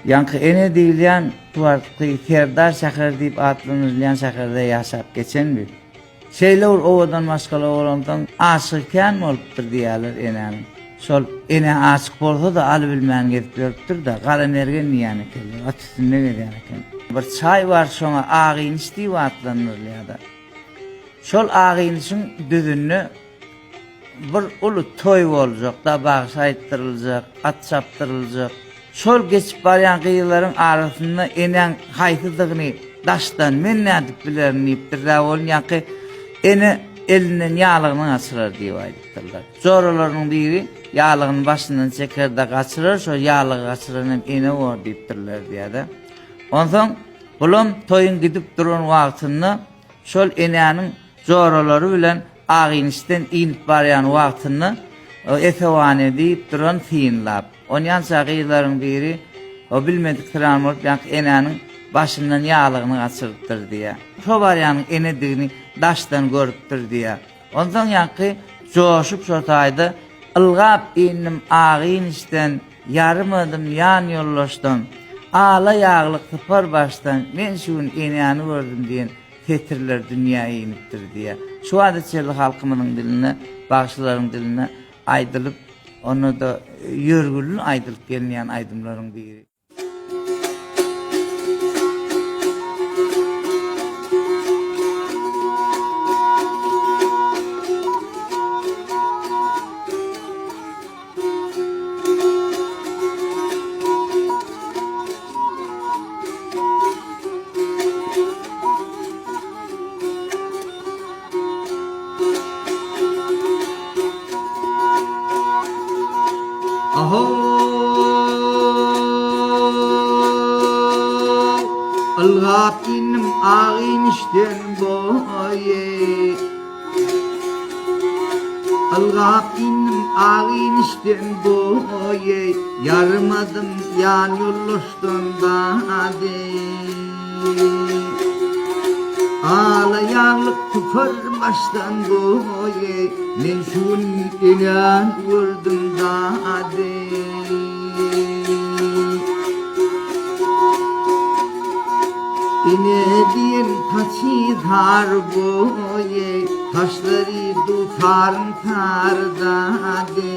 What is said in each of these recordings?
Ýaňky ene diýilýän şu wagtky Serdar şäheri diýip atlandyrylýan şäherde ýaşap geçen bi. Şeýle bir owadan maşgala bolansoň, aşygy kän bolupdyr diýýärler enäniň. Şol ene aşyk bolsa-da alybilmän gezip ýörüpdir-de, Gara Mergen diýýän ekenler, at üstünde gezýän eken. Bir çaý bar şoňa Agyniş diýip atlandyrylýar-da. Şol Agynişiň düzünde Bir uly toý boljak-da, bagşy aýtdyryljak, at çapdyryljak. Şol geçip barýan gyzlaryň arasynda enäň haýsydygyny daşdan men nädip bilerin diýipdir-dä, ol ýaňky ene elinden ýaglygyny gaçyrar diýip aýdypdyrlar. Joralarynyň biri ýaglygyny başyndan çeker-de gaçyrar, şol ýaglygy gaçyran hem ene bor diýipdirler diýýär-de. Onsoň bulam toýuň gidip duran wagtynda şol enäniň joralary bilen Agynyşdan inip barýan wagtynda esewan edip duran synlap. Onýança gyzlaryň biri o bilmedik syran bolup ýaňky enäniň başyndan ýaglygyny gaçyrypdyr diýýär. Şo barýanyň enedigini daşdan görüpdir diýýär. Onsoň ýaňky joşup şo taýda ylgap indim Agynyşdan, ýarymadym ýan ýoldaşdan, ala ýaglyk sypar başdan, men şu gün enäni gördüm diýen setirler dünýä inipdir diýýär. Şu wagta çenli halkymyzyň dilinde, bagşylaryň dilinde aýdylyp, onda-da ýörgünli aýdylyp gelinýän aýdymlaryň biri. Ylgap indim ak inişden boýy. Ylgap indim ak inişden boýy, Ýarymadym ýan ýoldaşdan dady. Ala ýaglyk tupar başdan boýy, Men şu gün enäni gördüm dady. Ene diýen saçy sary boýy, Saçlary dutaryň tary dady.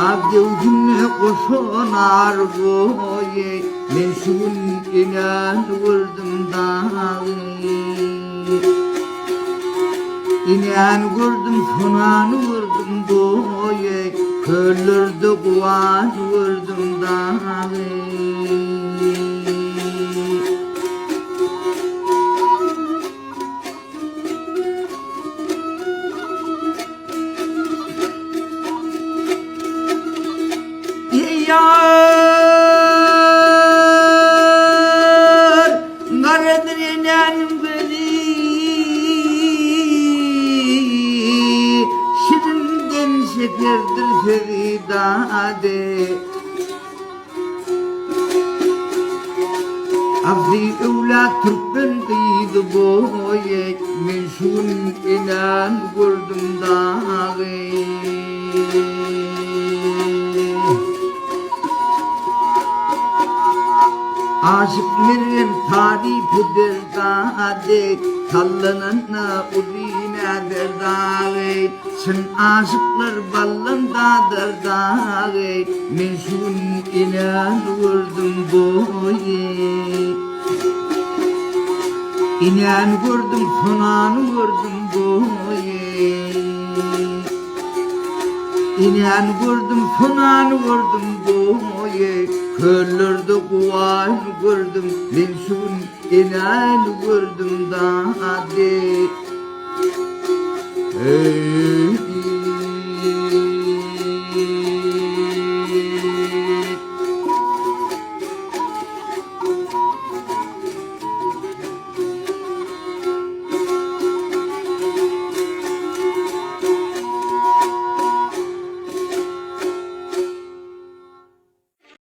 Ak göwsünde goşa nar boýy, Men şu gün enäni gördüm dagy. Enäni gördüm, sonany gördüm boýy, Köllerde guwany gördüm dagy. Ýar, garadyr enäniň gözi, Şirinden şekerdir sözi dady. Abdy öwlat türkmen gyzy boýy, Men şu gün enäni gördüm dagy. Aşyk Mergen taryp eder dady, Sallananda uzyn äder dagy. Çyn aşyklar ballan dadar dagy, Men şu gün enäni gördüm boýy. Enäni gördüm, sonany gördüm boýy. Enäni gördüm, sonany gördüm boýy. Köllerde guwany gördüm, Men şu gün enäni gördüm dady. Eý!